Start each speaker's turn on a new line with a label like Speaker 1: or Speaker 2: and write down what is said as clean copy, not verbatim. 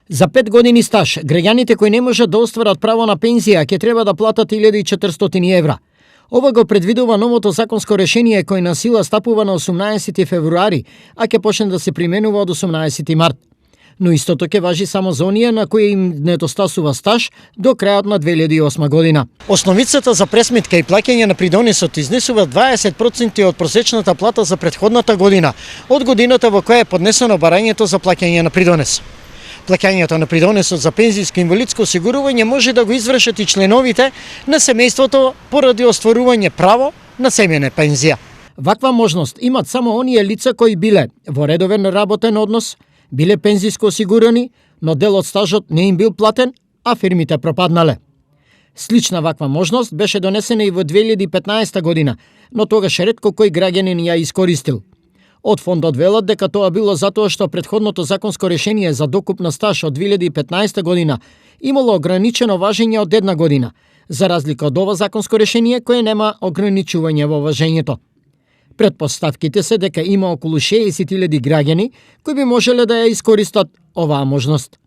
Speaker 1: За 5 години стаж, граѓаните кои не можат да остварат право на пензија ќе треба да платат 1400 евра. Ова го предвидува новото законско решение кој на сила стапува на 18 февруари, а ќе почне да се применува од 18 март. Но истото ќе важи само за оние на кои им недостасува стаж до крајот на 2008 година. Основицата за пресметка и плаќање на придонесот изнесува 20% од просечната плата за претходната година, од годината во која е поднесено барањето за плаќање на придонес. Плаќањето на придонесот за пензијско и инвалидско осигурување може да го извршат и членовите на семејството поради остварување право на семејна пензија. Ваква можност имат само оние лица кои биле во редовен работен однос, биле пензијско осигурани, но дел од стажот не им бил платен, а фирмите пропаднале. Слична ваква можност беше донесена и во 2015 година, но тогаш ретко кој граѓанин ја искористил. Од фондот велат дека тоа било затоа што претходното законско решение за докуп на стаж од 2015 година имало ограничено важење од 1 година, за разлика од ова законско решение кое нема ограничување во важењето. Предпоставките се дека има околу 60.000 граѓани кои би можеле да ја искористат оваа можност.